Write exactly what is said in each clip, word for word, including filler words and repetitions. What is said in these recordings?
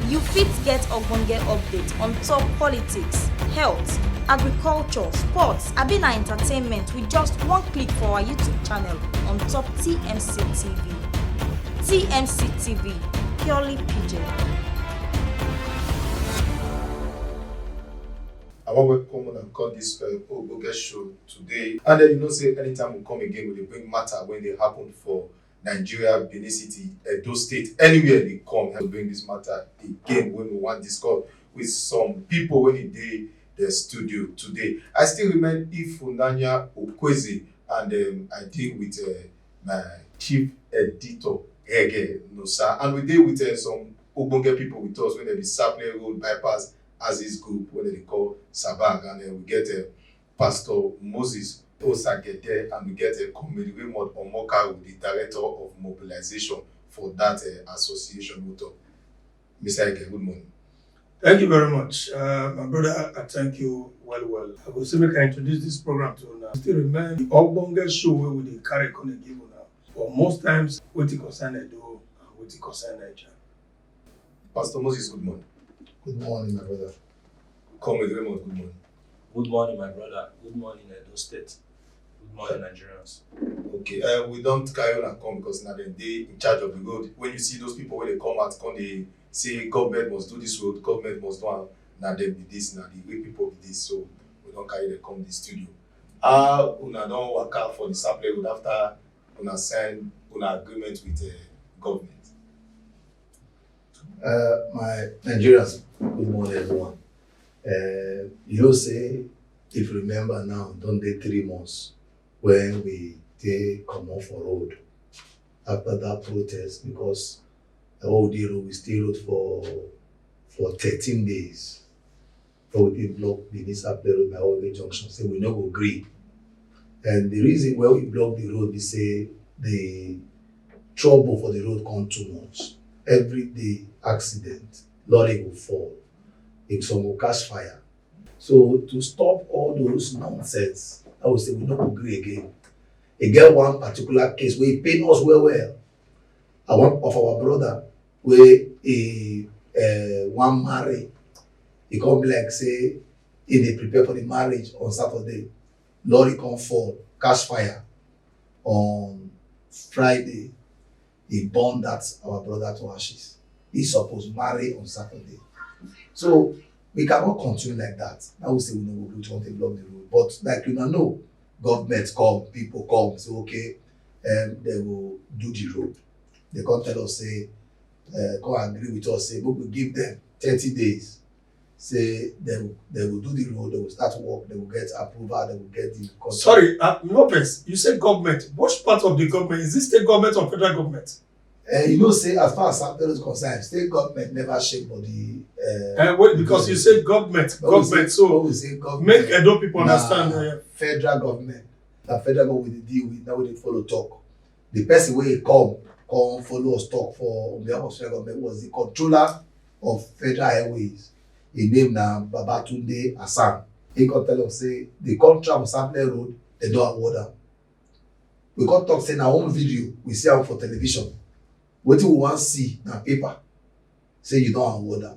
You fit get ogbonge update on top politics, health, agriculture, sports, abi na entertainment with just one click for our YouTube channel on top T M C T V. T M C T V, purely pidgin. I wan welcome una come this uh, ogbonge show today. And then you know say anytime we come again, we dey bring matter wey dey happen for Nigeria, Benin City, Edo State, anywhere dey come to bring this matter again wey we wan discuss with some people wey dey the studio today. I still remain Ifunanya Okweze, and um, I deal with uh, my chief editor, Ege Nosa, and we dey with uh, some ogbonge people with us wey dey be Sapele Road Bypass Axis Group wey dey call Sabag, and uh, we get uh, Pastor Moses Osagede, and we get uh, Comrade Raymond Omokaru, the director of mobilization for that uh, association. Welcome, Mister Ege. Good morning. Thank you very much. Uh, my brother, I thank you well, well. I go say make I introduce this program to una. Still remain the ogbonge show wey we dey carry come dey give una. For most times, wetin concern Edo and wetin concern Nigeria. Pastor Moses, good morning. Good morning, my brother. Comrade Raymond, good morning. Good morning, my brother. Good morning, Edo State. Good morning, Nigerians. Okay, uh, we don carry una come because na dem dey in charge of the road. When you see those people wey dey come out, come dey say government must do this road, government must do am, na dem be this, na the real people be this. So we don carry dem come the studio. How una don waka for the Sapele Road after una sign una agreement with uh, government? Uh, my Nigerians, good morning, everyone. Uh, you know, say if you remember now, don dey three months when we take comot for road after that protest, because the whole day road we stay road for for thirteen days. But we dey block Benin Sapele Road by Oge Junction, say we no go gree. And the reason why we block the road be say the trouble for the road come too much. Every day accident, lorry go fall, if some go catch fire. So to stop all those nonsense, I would say we no go gree again. E get one particular case wey pain us well well. I one of our brother wey he uh, wan marry, e come be like say he dey prepare for the marriage on Saturday. Lorry come fall, catch fire on Friday. He burn that our brother to ashes. He suppose marry on Saturday. So we cannot continue like that. Now we say we no go gree, we want to block the road. But like you now know, government come, people come, say okay, um, they will do the road. They come tell us say, uh, come agree with us, say we will give them thirty days. Say they will, they will do the road, they will start work, they will get approval, they will get the contract. Sorry, uh, no offense. You say government. Which part of the government? Is this state government or federal government? Uh, you know, say as far as Sapele is concerned, state government never shake body. Uh, Uh, well, because you say government, when we government. say, So when we say government, make Edo people na understand. Uh, federal government. Na federal government we dey deal with, now we dey follow talk. The person wey come come follow us talk for on behalf of federal government was the controller of Federal Highways. His name na Babatunde Hassan. He come tell us say the contract for Sapele Road, they don award am. We come talk say na one video we see am for television. Wetin we wan see na paper. Say you don award am.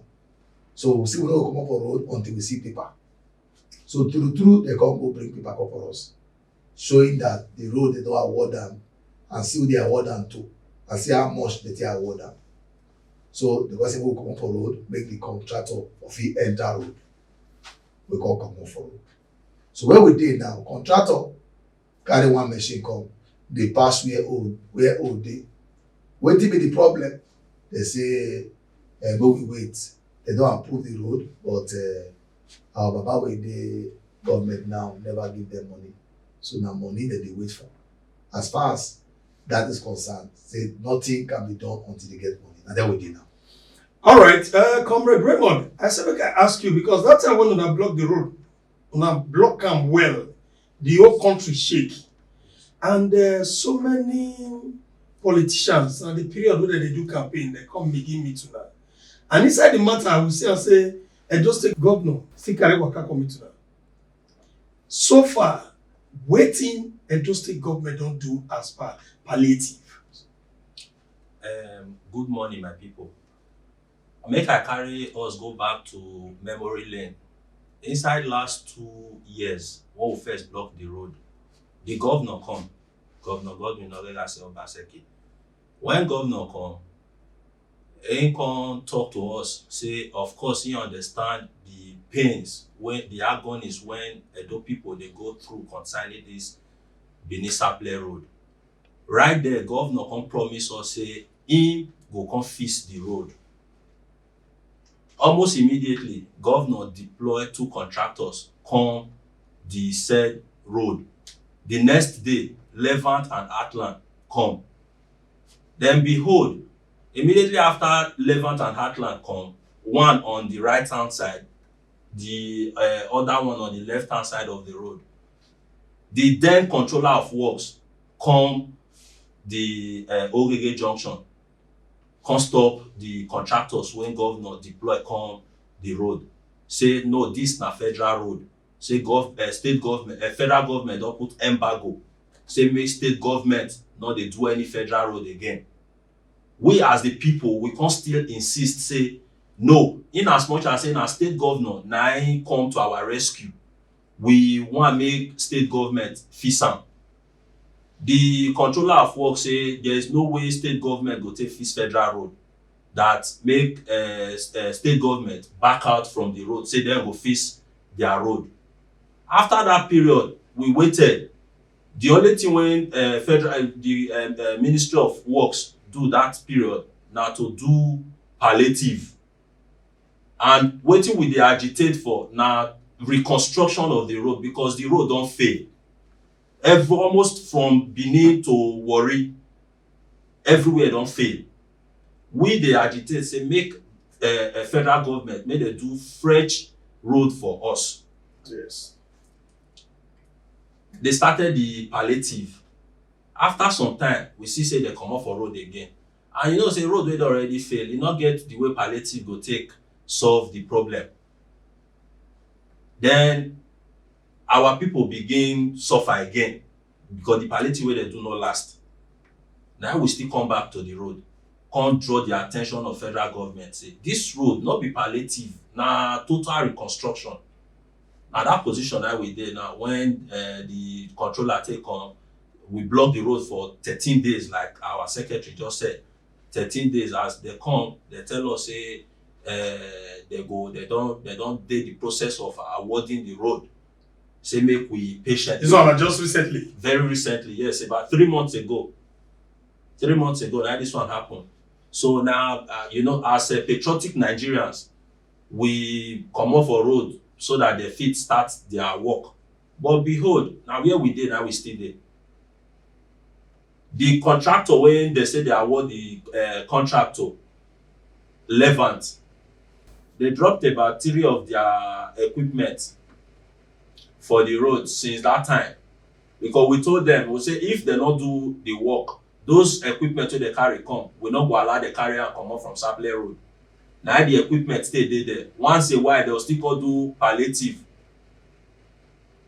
So we say we no go comot for road until we see paper. So true true, they come go bring paper come for us, showing that the road they don award am and see who they award am to and see how much they take award am. So they come say we comot for road, make the contractor for fit enter road. We come comot for road. So where we dey now, contractor carry one machine come, dey pass where old where old dey. Wetin be the problem? They say, uh, make we wait. They don approve the road, but uh, our baba wey dey government now never give them money. So na money that they wait for. As far as that is concerned, say nothing can be done until they get money. Na there we dey now. All right, uh, Comrade Raymond, I said, okay, I ask you because that time when una block the road, una block am well, the whole country shake, and uh, so many politicians na the period wey dem dey do campaign, they come begin meet una, and inside the matter, we see am say Edo State governor still carry waka come meet una. So far, wetin Edo State government don do as per palliative? Um, good morning, my people. Make I carry us go back to memory lane. Inside last two years, when we first block the road, the governor come, Governor Godwin Oregase Obaseki. When governor come, he come talk to us say, of course, he understand the pains, when the agonies when Edo people dey go through concerning this Benin Sapele road. Right there, governor come promise us say he go come fix the road. Almost immediately, governor deploy two contractors come the said road. The next day, Levant and Heartland come. Then behold, immediately after Levant and Heartland come, one on the right hand side, the uh, other one on the left hand side of the road. The then controller of works come the uh, Ogege junction, come stop the contractors when governor deploy come the road. Say no, this na federal road. Say gov uh, state government, uh, federal government don put embargo. Say make state government no dey do any federal road again. We as the people, we come still insist say no. In as much as say na state governor na him come to our rescue, we wan make state government fix am. The controller of work say there is no way state government go take fix federal road, that make uh, uh, state government back out from the road, say dem go fix their road. After that period, we waited. The only thing when uh, federal uh, the uh, uh, Ministry of Works do that period na to do palliative, and wetin we dey agitate for na reconstruction of the road, because the road don fail. Every almost from Benin to Warri, everywhere don fail. We dey agitate say make uh, uh, federal government make dem do fresh road for us. Yes. They started the palliative. After some time, we see say dem comot for road again. And you know say road wey don already fail, e no get the way palliative go take solve the problem. Then our people begin suffer again because the palliative wey dem do no last. Na we still come back to the road, come draw the attention of federal government say this road no be palliative, na total reconstruction. Na that position na we dey now. When uh, the controller take come, we block the road for thirteen days, like our secretary just said. Thirteen days, as they come, they tell us say uh, they go, they don't, they don't dey the process of awarding the road. Say make we patient. This one na just recently. Very recently, yes, about three months ago. Three months ago, that this one happened. So now, uh, you know, as a patriotic Nigerians, we comot for road so that they fit start their work. But behold, now where we dey, now we still dey. The contractor wey they say they award the uh, contract to, Levant, they dropped about three of their equipment for the road since that time, because we told them, we say if they no do the work, those equipment wey they carry come, we no go allow them carry am comot from Sapele road. Na the equipment stay dey there. Once a while, they'll still go do palliative.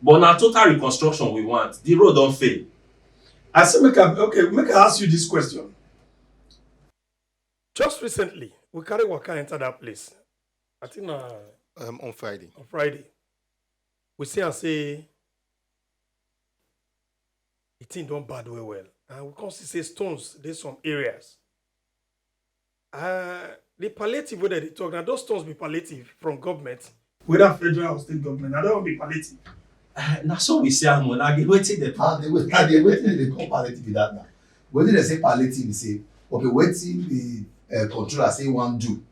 But na total reconstruction we want. The road don fail. I say make I okay, make I ask you this question. Just recently, we carry waka enter that place. I think na um, on Friday. On Friday. We see and say the thing don bad well well. And we come see say stones dey some areas. Uh, the palliative wey dem dey talk, na those stones be palliative from government. Whether federal or state government, na that one be palliative. Na so we see am o. Na the wetin dem Ah, the way, na the wetin dem dey call palliative be that now. Wetin dem say palliative be say, okay, wetin the uh, controller say wan do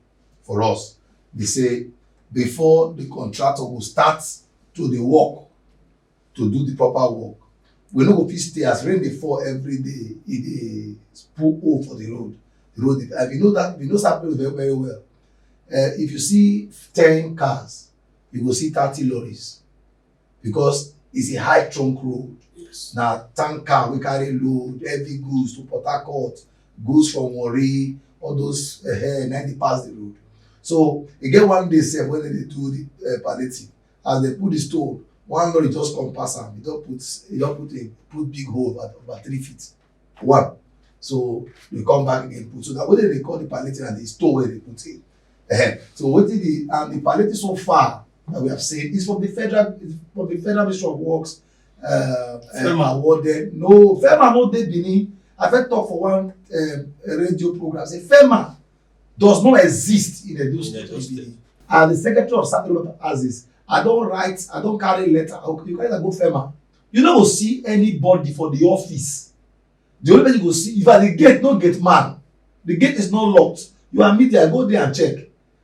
for us be say before the contractor go start to dey work, to do the proper work, we no go fit stay as rain dey fall every day, e dey put hole for the road. The road dey, and we know that, we know Sapele very very well. Uh, if you see ten cars, you go see thirty lorries, because it's a high trunk road. Yes. Na tanker wey carry load, heavy goods to Port Harcourt, goods from Warri, all those uh, na dey pass the road. So e get one day sef when dem dey do the uh, palliative, as dem put the stone, one lorry just come pass am, e don put, e don put a put big hole about about three feet. One. So we come back again put. So na wetin dem dey call the palliative and the stone wey dem put in. Eh, so wetin the, and the palliative so far that we have seen is from the federal, from the federal ministry of works, uh, um, FEMA. Awarded. No, FEMA no dey Benin. I fit talk for one, um, radio program say FEMA does not exist in Edo State. Benin. And the secretary of State has this. I don write, I don carry letter. Okay, you carry go FEMA. You no go see anybody for the office. The only thing you go see, if at the gate, no gate man, the gate is not locked. You are media, go there and check.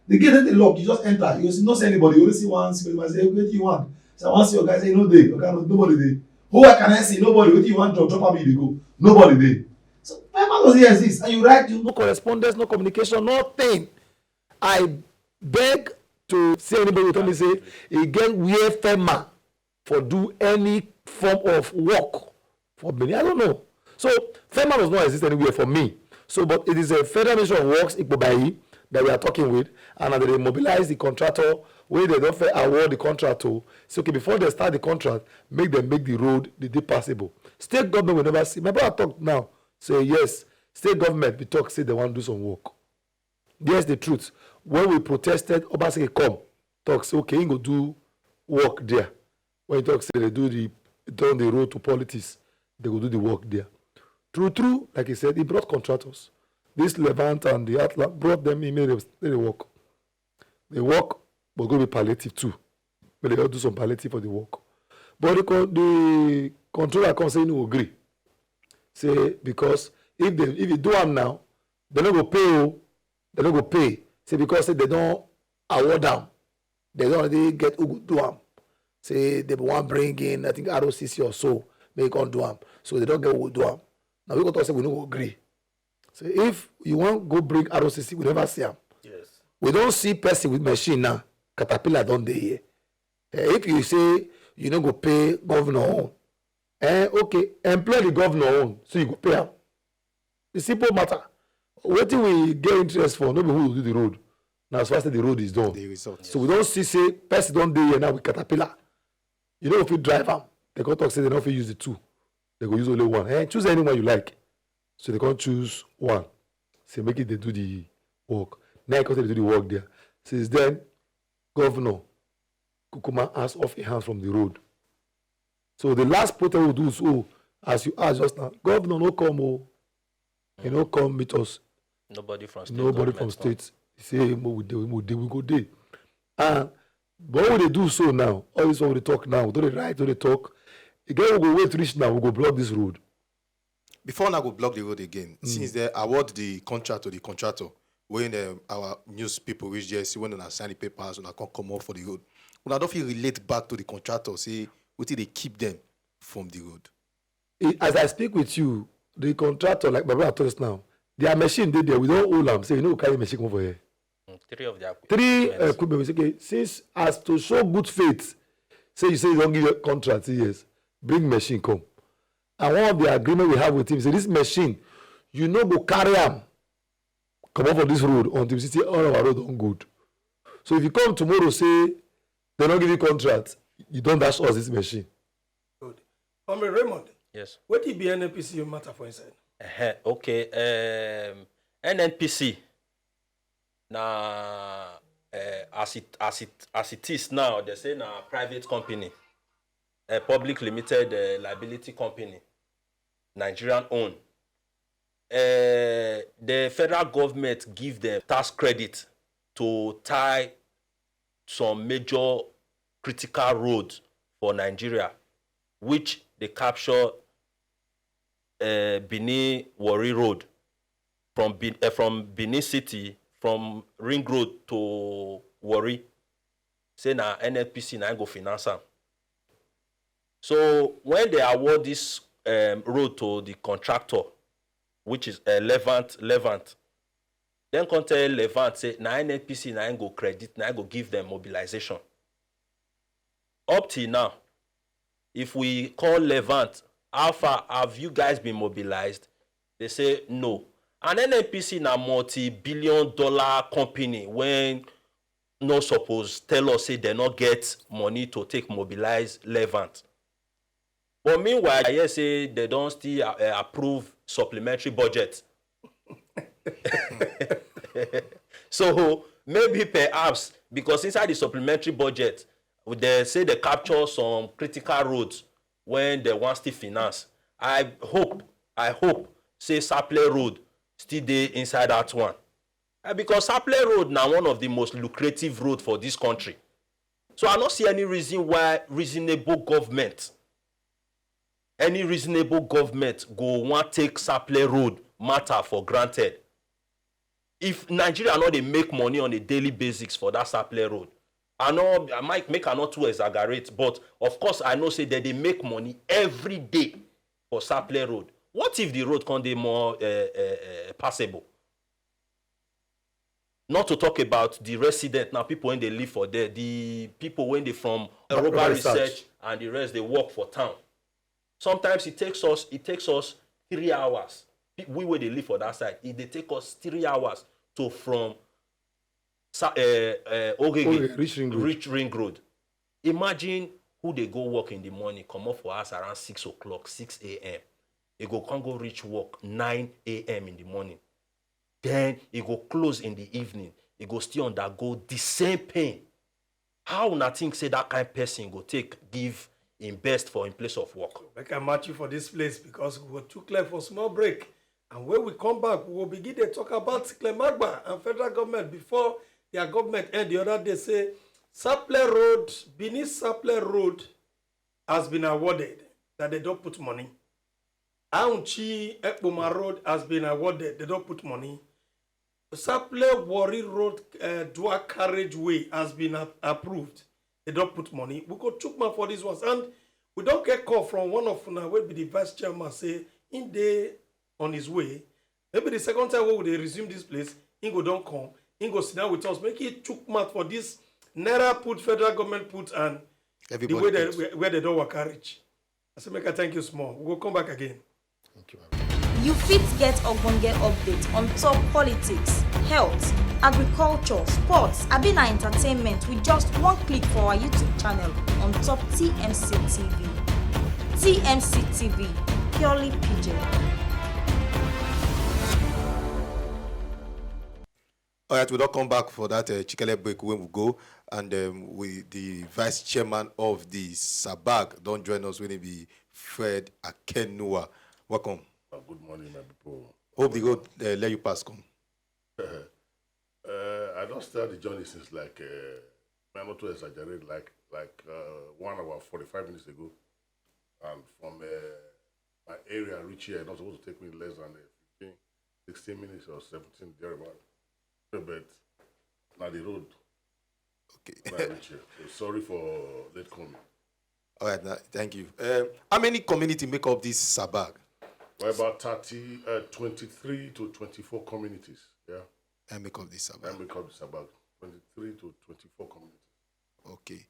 The gate dey locked, you just enter. You see, no see anybody. You only see one security man say, "Wetin you want?" So I wan see your guy. Say, "No dey." Okay, no, nobody dey. "Who can I see?" Nobody. "Wetin you want?" Drop, drop am, you dey go. Nobody dey. So FEMA doesn't exist. And you write, you no correspondence, no communication, nothing. I beg to see anybody who tell me say e get where FEMA for do any form of work for Benin. I don't know. So FEMA does not exist anywhere for me. So, but it is a Federal Ministry of Works, Ikpobayi, that we are talking with, and they mobilize the contractor, where they don't fair award the contract to. So, okay, before they start the contract, make them make the road the day passable. State government will never see. My brother talk now, say yes, state government, we talk, say they want to do some work. There's the truth. When we protested, Obaseki come, talk, say, okay, he go do work there. When he talk, say they do the, turn the road to politics, they go do the work there. True, true, like he said, he brought contractors. This Levant and the Atlas brought them in, made them, made the work. The work was going to be palliative too. But they don't do some palliative for the work. But the, con- the controller come say he no agree. Say, because if they, if you do am now, they no go pay o. They no go pay. Say, because say they don't award am. They don't already get who go do am. Say they want bring in, I think, R O C C or so, make e come do am. So they don't get who go do am. Now we go talk say we no go agree. So if you want go bring R O C C, we never see am. Yes. We don't see person with machine now. Caterpillar don dey here. Eh, if you say you no go pay governor own, eh, okay, employ the governor own, so you go pay am. The simple matter. Wetin we get interest for, no be who do the road. Now, as far as the road is done. The result. So we don't see say person don dey here now with caterpillar. You know, if you drive am, they go talk say they no fit use the two. They go use only one. Eh, choose anyone you like. So they can't choose one. Say make it they do the work. Now, because they do the work there. Since then, governor kukuma ask off a hand from the road. So the last protest we do is, oh, as you asked just now, governor no come, oh, he no come meet us. Nobody from state. Nobody from government come. State. He say, "Mo, we dey, we dey, we go dey." And but what we dey do so now, all this what we dey talk now, we don dey write, we dey talk. Again, we go wait reach now, we go block this road. Before una go block the road again, since they award the contract to the contractor, when um, our news people reach there, see when una sign the papers, una come come up for the road. Una don fit relate back to the contractor, say wetin dey keep them from the road. I- as I speak with you, the contractor, like my brother told us now, their machine dey there. We don hold am. Say you no go carry machine come for here. Mm, three of their Three equipment. Equipment. We say, okay, since as to show good faith, say you say you don give your contract, say yes, bring machine come. And one of the agreement we have with him say this machine, you no go carry am comot for this road until we see say all our road don good. So if you come tomorrow say they no give you contract, you don dash us this machine. Good. Comrade Raymond, yes, wetin be N N P C matter for inside? Uh-huh. Okay, um, N N P C na, uh, as it as it as it is now, they say na private company, a public limited uh, liability company, Nigerian own. Uh, the federal government give them tax credit to tie some major critical road for Nigeria, which they capture uh, Benin Warri Road from Be- uh, from Benin City, from Ring Road to Warri. Say na N N P C na go finance am. So when they award this um, road to the contractor, which is uh, Levant, Levant, then come tell Levant say na N N P C na go credit, na go give them mobilization. Up till now, if we call Levant, how far have you guys been mobilized? They say no. And N N P C na multi-billion dollar company when no suppose tell us say they no get money to take mobilize Levant. But meanwhile, I hear say they don still uh, approve supplementary budget. So Maybe perhaps because inside the supplementary budget, they say they capture some critical roads when they want still finance. I hope, I hope say Sapele Road still dey inside that one. Eh, because Sapele Road na one of the most lucrative road for this country. So I no see any reason why reasonable government, any reasonable government go wan take Sapele Road matter for granted. If Nigeria no dey make money on a daily basis for that Sapele Road, I no, I might make, I no too exaggerate, but of course I know say dem dey make money every day for Sapele Road. What if the road come dey more uh, uh, uh, passable? Not to talk about the resident now, people when they live for there, the people when they from uh, Robert Research and the rest, they work for town. Sometimes it takes us, it takes us three hours. Pe- We where they live for that side, it they take us three hours to from Sa- uh, uh, Ogege Okay, reach Ring Road. Reach Ring Road. Imagine who they go work in the morning, come up for us around six o'clock, six a m. They go come go reach work nine a m in the morning. Then he go close in the evening. He go still undergo the same pain. How una think say that kind person go take give him best for him place of work? Make I match you for this place because we go too clear for small break. And when we come back, we will begin to talk about Clemagba and federal government before their government end the other day say Sapele Road, Benin Sapele Road has been awarded, that they don't put money. Aunchi Ekpoma Road has been awarded, they don't put money. Sapele Warri Road uh, dual carriageway has been a- approved. They don't put money. We go chook mouth for these ones. And we don't get call from one of una wey be the vice chairman say in day on his way. Maybe the second time we will resume this place, he go don't come. He go sit down with us. Make it chook mouth for this naira put federal government put and Everybody the way that put. where, where they don't work carriage. I say make I thank you small. We will come back again. Thank you, my brother. You fit get ogbonge update on top politics, health, agriculture, sports, abi na entertainment with just one click for our YouTube channel on top T M C T V. T M C T V, purely P J. All right, we don't come back for that uh, Chikele break when we go. And um, we, the vice chairman of the SABAC, don't join us when it be Fred Akenua. Welcome. Uh, good morning, my people. Hope the road uh, let you pass come. uh, I don't start the journey since like, uh, I'm not to exaggerate, like like uh, one hour forty-five minutes ago. And from uh, my area reach here, it's not supposed to take me less than uh, fifteen, sixteen minutes or seventeen thereabout. But now the road, Okay. When I reach here. So sorry for late coming. All right, now, thank you. Um, how many community make up this SABAC? We're about thirty, uh, twenty-three to twenty-four communities. Yeah. I make up this SABAC. I make up the SABAC. twenty-three to twenty-four communities. Okay.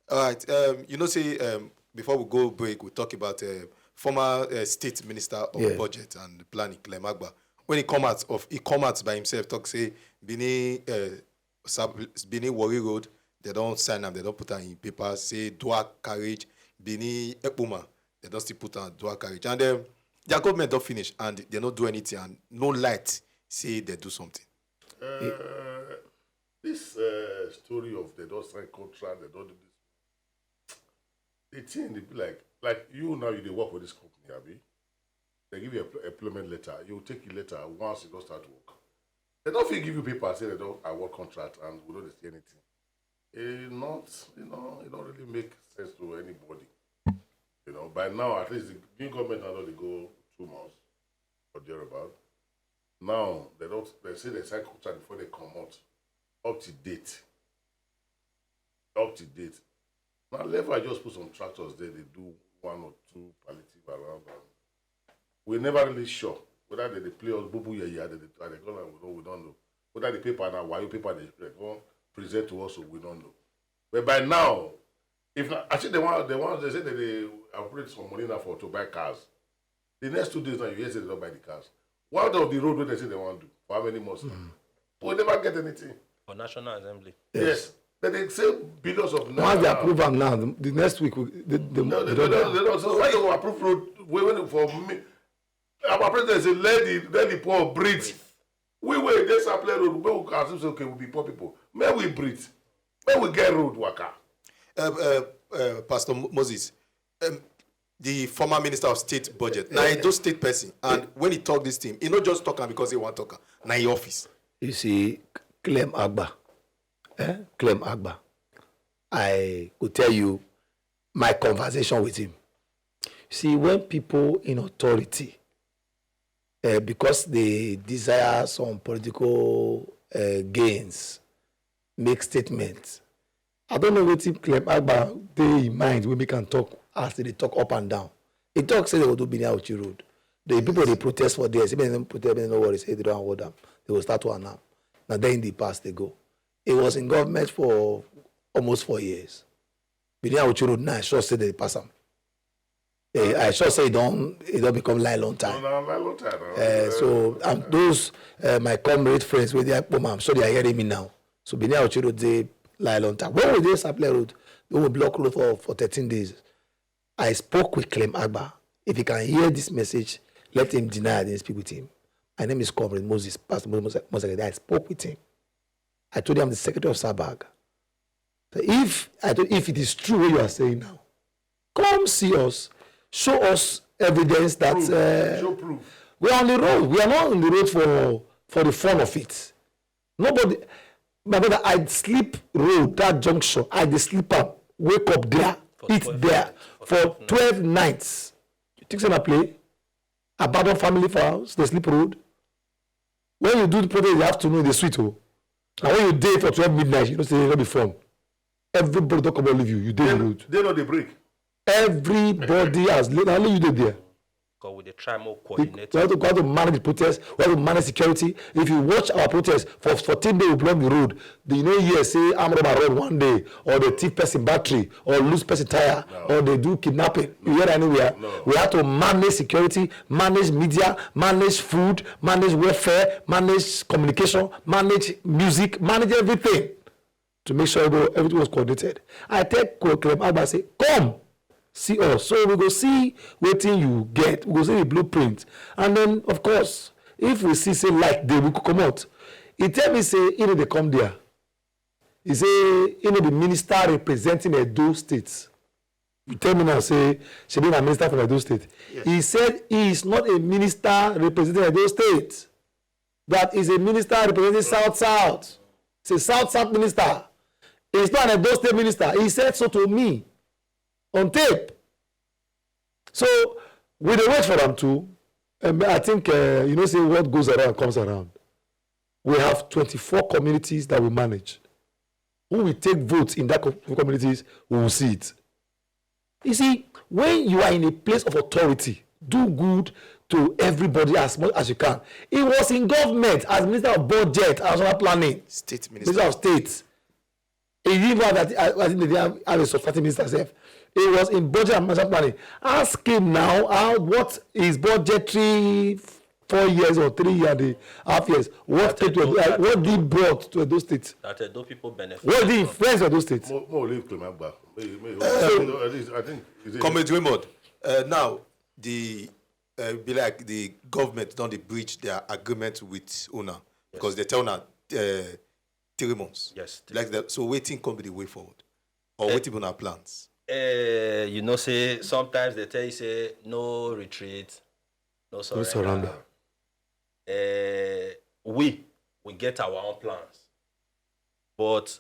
All right. Um, you know, say um, before we go break, we talk about uh, former uh, state minister of Yeah. budget and planning, Clem Agba. When he come out of, he come out by himself, talk say Benin, uh, Sab- Benin Warri Road, they don't sign them, they don't put am in paper. Say dual carriage, Benin Ekpoma, they don't still put on dual carriage, and um, their government don't finish, and they don't do anything, and no light say they do something. Uh, this uh, story of they don't sign contract, they don't do this. The thing they be like, like you now, you dey work for this company, abi? They give you a employment letter. You take a letter once you don't start work. They don't fit give you paper say they don't award contract and we don't see anything. It not, you know, it don't really make sense to anybody. You know, by now at least the new government now they go two months or thereabout. Now they don't. They say they sign contract before they come out. Up to date. Up to date. Now level I just put some tractors there. They do one or two palliative around. And we never really sure whether they, they play us bubu yaya. They, they, they go and we don't, we don't know whether the paper now why paper they, they go present to us, so we don't know. But by now, if not, I think they want they want they say that they operate some money now for to buy cars. The next two days now you hear say they don't buy the cars. What of the road wey they say they want do for how many months now? But we never get anything. For National Assembly. Yes. Then they say billions of naira. Once they approve am now, the, the next week we, they, they, No, they they, don't they, do they, am. they don't. So why you go approve road? Wey wey for me, our president say let the let the poor breathe. We wey dey Sapele Road, wey we assume say okay, we be poor people. May we breathe. May we get road waka. Uh, uh, uh, Pastor Mo- Moses, um, the former minister of state budget, now Edo State person, and when he talk this thing, he not just talking because he want talk. Now in office. You see, Clem Agba, eh? Clem Agba, I could tell you my conversation with him. See, when people in authority, uh, because they desire some political uh, gains, make statements. I don't know wetin Clem Agba dey in mind wey make am talk as they dey talk up and down. He talk say they go do Benin Auchi Road. The people dey protest for there. Say make dem protest, make dem no worry. Say they don award am. They go start to announce. Na then the past they go. He was in government for almost four years. Benin Auchi Road now, I sure say they pass am. Eh, I sure say e don e don become nylon tie. Na nylon tie na. Uh, so um, those uh, my comrade friends wey dey Akpoma, I'm sure they are hearing me now. So Benin Auchi Road dey nylon tie. When we dey Sapele Road, we will block road for for thirteen days. I spoke with Clem Agba. If he can hear this message, let him deny I didn't speak with him. My name is Comrade Moses, Pastor Moses Moses. I spoke with him. I told him I'm the secretary of SABAG. So if I told, if it is true what you are saying now, come see us, show us evidence that uh, Show proof. We are on the road. We are not on the road for for the fun of it. Nobody, my brother, I sleep road that junction. I dey sleep am, wake up there, eat there for twelve nights. You think say na play? Abandon family for house, they sleep road. When you do the protest in the afternoon, they sweet oh. And when you dey for twelve midnight, you know say no be fun. Everybody don come out leave you. You dey the road. They no dey break. Everybody has laid only you dey there. Because we dey try more We, coordinate. we have to, we have to manage the protest. We have to manage security. If you watch our protest for fourteen days, we block the road. The, you know, here say arm robber run one day, or they thief person battery, or lose person tire, or they do kidnapping. You hear anywhere? No. We have to manage security, manage media, manage food, manage welfare, manage communication, manage music, manage everything to make sure everything was coordinated. I tell Clem Agba say, come see us, so we go see wetin you get, we go see the blueprint, and then of course if we see say light dey, we go comot. He tell me say he no dey come there. He say he no be minister representing Edo State. You tell me now say shebi na minister from Edo State. He said he is not a minister representing Edo State. That is a minister representing South South. It's a South South minister. He's not an Edo State minister. He said so to me on tape. So we dey wait for am too. And I think uh, you know say what goes around comes around. We have twenty-four communities that we manage. Who will take votes in that co- communities, we will see it. You see, when you are in a place of authority, do good to everybody as much as you can. He was in government as Minister of Budget and National Planning, State Minister minister. Of State. He didn't even have that. I, I think they didn't have, have a substantive minister self. He was in budget and national planning. Ask him now how what is budgetary four years or three years and a half years. What That state Edo- was- uh, that what Edo- did he brought to Edo State? That Edo people benefit. What did he influence Edo State? Mo mo leave Clement Agba. May- may- I think it's- Comrade Raymond, uh, now the uh, be like the government don dey breach their agreement with una because they tell una uh, three months. Yes. Like that. So wetin come be the way forward, or wetin be una plans? Uh, you know say sometimes they tell you say no retreat, no surrender. Surrender. Uh, we we get our own plans, but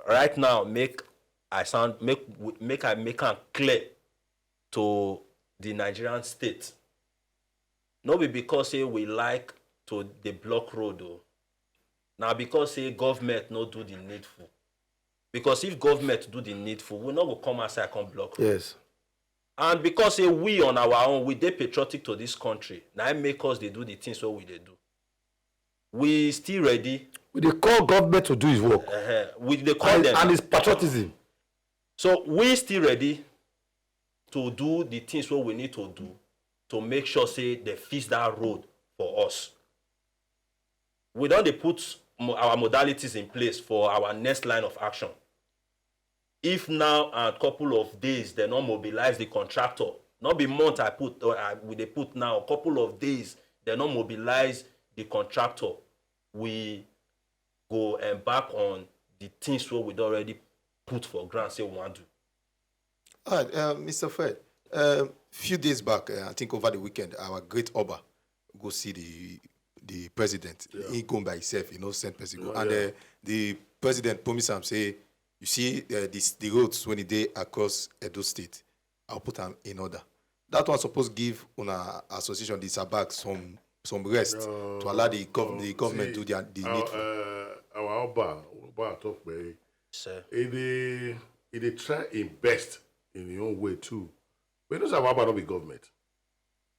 right now make I sound make we- make I make am clear to the Nigerian state. No be because say we like to dey block road o. Na because say government no do the needful. Because if government do the needful, we no go come outside come block road. Yes. And because say we on our own, we dey patriotic to this country. Na im make us dey do the things wey we dey do. We still ready. We dey call government to do his work. Uh-huh. We dey call And, them. And it's patriotism. So we still ready to do the things wey we need to do to make sure say they fix that road for us. We don dey put mo- our modalities in place for our next line of action. If now and couple of days they no mobilize the contractor, not be month I put uh, I, we dey put now, couple of days they no mobilize the contractor, we go embark on the things wey we don already put for ground say we wan do. All right, uh, Mister Fred. A few days back, uh, I think over the weekend, our great Oba go see the the president. He go by himself, he no send person go. And uh, the president promise am say, you see uh, this, the roads when e dey across Edo State, I'll put am in order. That one suppose give una association, the SABAC, some some rest to allow the, gov- the government do their the Our, needful. uh, our Oba, Oba talk, man. Sir. He dey he dey try him best in his own way too. But you know say our Oba no be government.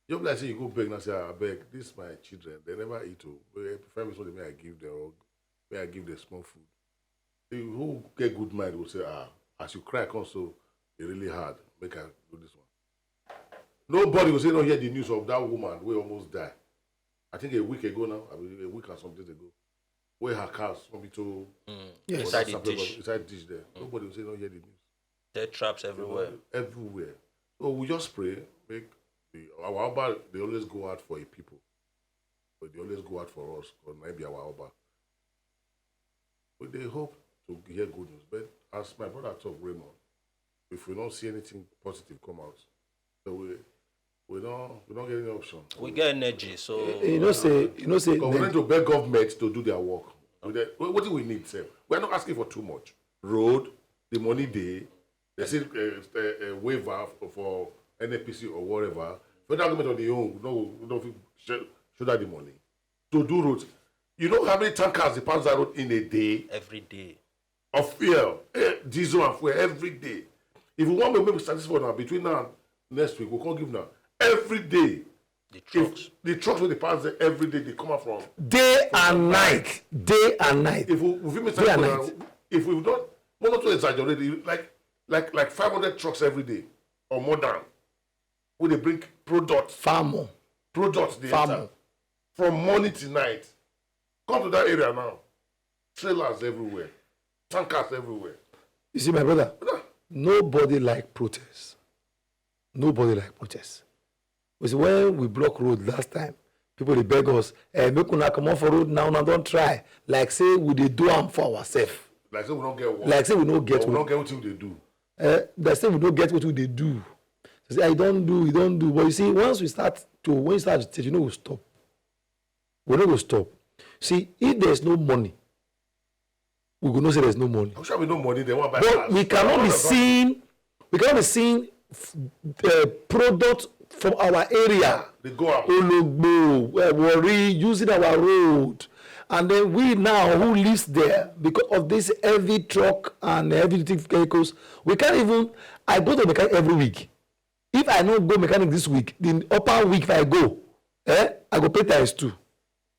Just like say you go beg and say, "I beg, this my children, they never eat o. But I prefer me something may I give them or may I give them small food." The who get good mind will say, "Ah, as you cry come so, it really hard. Make I do this one." Nobody will say no hear the news of that woman wey almost die. I think a week ago now, I mean, a week and some days ago, where her car somebody to Inside the dish. Inside dish there. Nobody will say no hear the news. Death traps everywhere. Everywhere. So we just pray, make the our Oba they always go out for a people. But they always go out for us, because might be our Oba. We dey hope to hear good news. But as my brother talk, Raymond, if we don't see anything positive come out, so we we don't we don't get any option. We get energy, so You know say you know say But we need to beg government to do their work. We dey- What do we need, sir? We're not asking for too much. Road, the money dey. They say uh, uh, uh, waiver for, for N N P C or whatever. Federal government on the own, no, we don't fit sh- shoulder the money to do roads. You know how many tankers they pass that road in a day every day. Of fuel, eh, diesel and fuel every day. If we want to make statistics for now, between now and next week, we can't give now. Every day, The if trucks. the trucks wey dey pass there every day, they come out from. Day and night, day and night. If we, if we make Day and statistics night. Now, if we don't, we not to exaggerate, it, like like like five hundred trucks every day or more than, we dey bring product Far more. product dey Far enter more. From morning till night. Come to that area now, trailers everywhere, tankers everywhere. You see, my brother, nobody like protest. Nobody like protest. We see when we block road last time, people dey beg us, eh, make una comot for road now, una don try. Like say we dey do am for ourselves. Like say we don't get work. Like say we no get Or we work. Don't get what they do. Eh, they say we no get what we dey do. So say, I don't do, we don't do. But you see, once we start to, when you start to teach, you know we stop. We no go stop. See, if there's no money, we go know say there's no money. I'm sure we no money. They want buy But cars. we cannot be seeing, we cannot be seeing uh, product from our area. They go out. Ologbo, uh, Warri, using our road. And then we now who lives there, because of this heavy truck and heavy duty vehicles, we can't even, I go to mechanic every week. If I no go mechanic this week, the upper week if I go, eh, I go pay times two.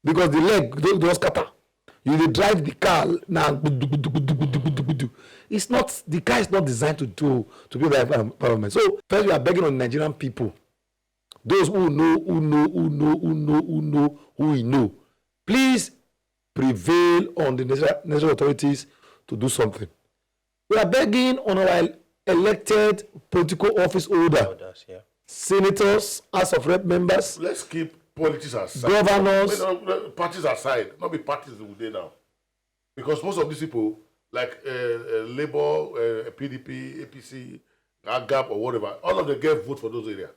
Because the leg don don scatter. You dey drive the car na gbudu gbudu gbudu gbudu gbudu gbudu. It's not, the car is not designed to to to be like um, environment. So first, we are begging on Nigerian people, those who know, who know, who know, who know, who know, who we know, please prevail on the national, national authorities to do something. We are begging on our elected political office holder, Others, yeah. senators, House of Rep members, Let's keep politics aside. governors. Wait, no, no, parties aside, not be parties we dey now, because most of these people, like uh, uh, Labour, uh, P D P, A P C, AGAP, or whatever, all of them get vote for those areas.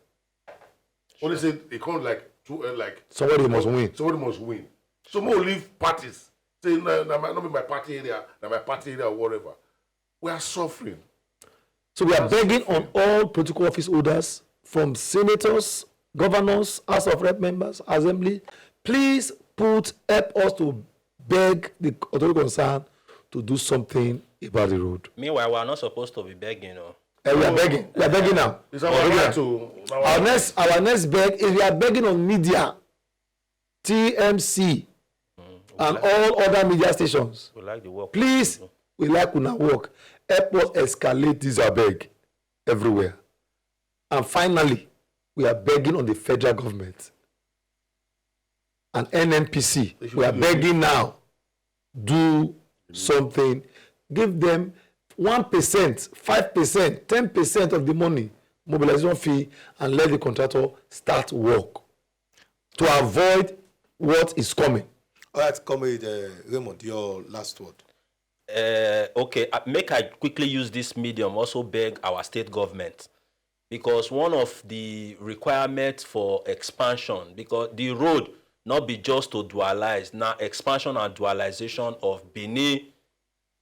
Only say they come like two, uh, like Somebody must win. Somebody must win. So more leave parties. Say no, no, no, not be my party area, not my party area, or whatever. We are suffering. So we are begging on all political office holders, from senators, governors, House of Rep members, Assembly, please put, help us to beg the authority concerned to do something about the road. Meanwhile, we are not supposed to be begging, oh. And we are begging, we are begging now. It's We are our begging right now. To Our next, our next beg is we are begging on media, T M C, and all other media stations. We like the work. Please, we like una work. Help us escalate this abeg everywhere. And finally, we are begging on the federal government and N N P C. We are begging now. Do something. Give them one percent, five percent, ten percent of the money, mobilization fee, and let the contractor start work to avoid what is coming. All right, comrade uh, Raymond, your last word. Uh, okay, uh, make I quickly use this medium also beg our state government, because one of the requirements for expansion, because the road not be just to dualize, now expansion and dualization of Benin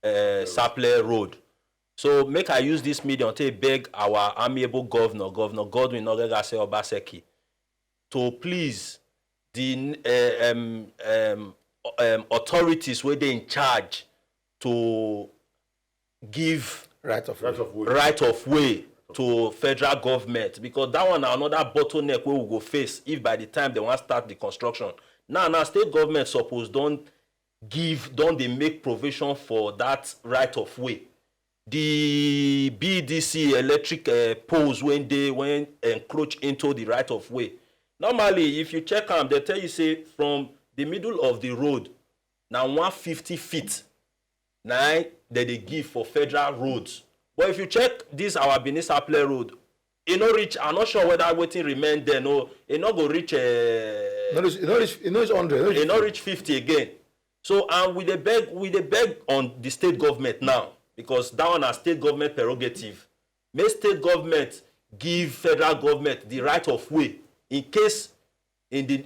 uh, Sapele Road. So make I use this medium to beg our amiable governor, Governor Godwin Nogegase Obaseki, to please the uh, um, um, um, authorities where they in charge to give Right of Right of way. right of way to federal government, because that one na another bottleneck wey we go face if by the time they wan start the construction. Now, now state government suppose don give, don dey make provision for that right of way. The B D C electric uh, poles when they when encroach into the right of way. Normally, if you check am, they tell you say from the middle of the road na one fifty feet na im dem dey give for federal roads. But if you check this our Benin Sapele Road, e no reach. I'm not sure whether wetin remain there, no, e no go reach. Uh, No reach, no reach, no reach hundred. No reach, e no reach fifty again. So, and we dey beg, we dey beg on the state government now, because that one na state government prerogative. Make state government give federal government the right of way in case in the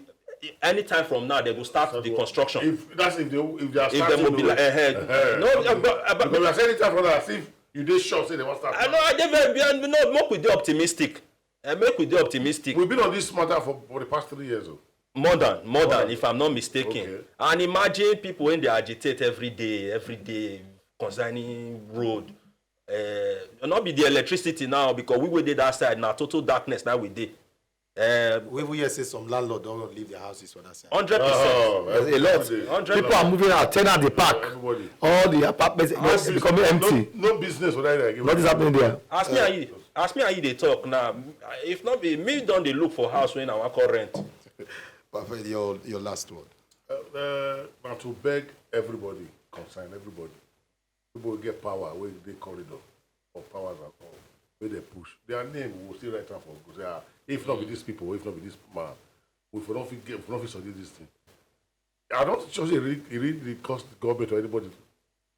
anytime from now they go start the construction. If that's if they if they are If they starting mobilize, to- eh, eh, no, eh, but, eh, but, because we are saying it from now as if you dey sure say they wan start. I know, I dey very, no, make we dey optimistic. Eh, make we dey optimistic. We've been on this matter for, for the past three years. Oh. More than, more than, than. If I'm not mistaken. Okay. And imagine people when they agitate every day, every day concerning road. Uh, not be the electricity now, because we wey dey that side now, total darkness now we dey. Uh, We even hear say some landlord don leave their houses for that side. Hundred percent. Oh, There's a lot. everybody. Hundred People are moving out, tenant dey pack. Everybody. All the apartments No is becoming business, empty. No, no business for that again. What is happening there? As me and you, as me and you dey talk now, if not be me don dey look for house when I wan come rent. Perfect. Your your last word. Uh, uh, na to beg everybody, concern everybody. People wey get power wey dey corridor or powers at all, wey dey push. Their name we will still write am for go say, ah, if not be these people, if not be this man, we for not fit get, we for not fit solve this thing. I don't sure say e really, e really dey cost the government or anybody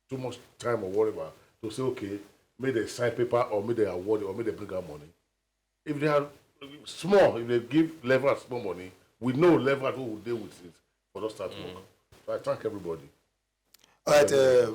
too much time or whatever to say, okay, make they sign paper or make they award it or make they bring out money. If they are small, if they give Levert small money, we know Levert who will deal with it for those start work. So I thank everybody. All right, uh,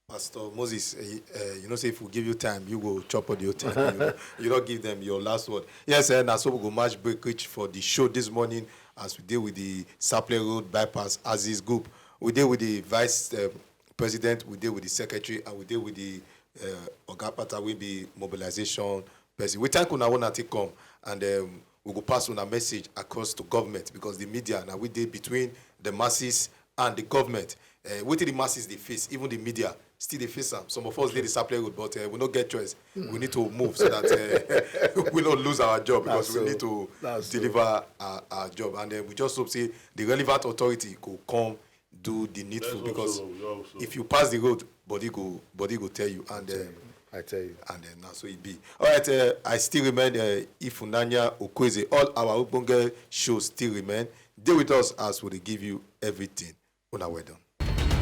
Pastor Moses, uh, uh, you know say if we give you time, you go chop all the whole time. You, you don't give them your last word. Yes, and so we go match break reach for the show this morning as we deal with the Sapele Road bypass as is group. We deal with the vice uh, president, we deal with the secretary, and we deal with the uh, Oga Pata will be mobilization person. We thank una when I take come and um, we go pass on a message across to government because the media now we dey between the masses and the government. Uh, wetin the masses dey face, even the media still dey face am. Some of us dey the Sapele Road, but uh, we no get choice. We need to move so that uh, we no lose our job because That's we so. Need to That's so. Deliver our, our job. And uh, we just hope say the relevant authority go come do the needful Let's hope because so, we hope so. If you pass the road, body go body go tell you and. Um, I tell you. And then now so it be. All right, uh, I still remain uh, Ifunanya Okweze. All our Ogbonge shows still remain. Dey with us as we dey give you everything. Una well done.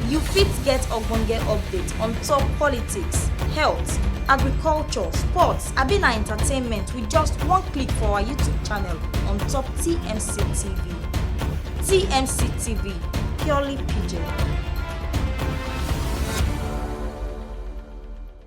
You fit get ogbonge update on top politics, health, agriculture, sports, abi na entertainment with just one click for our YouTube channel on top T M C T V. T M C T V, purely P J.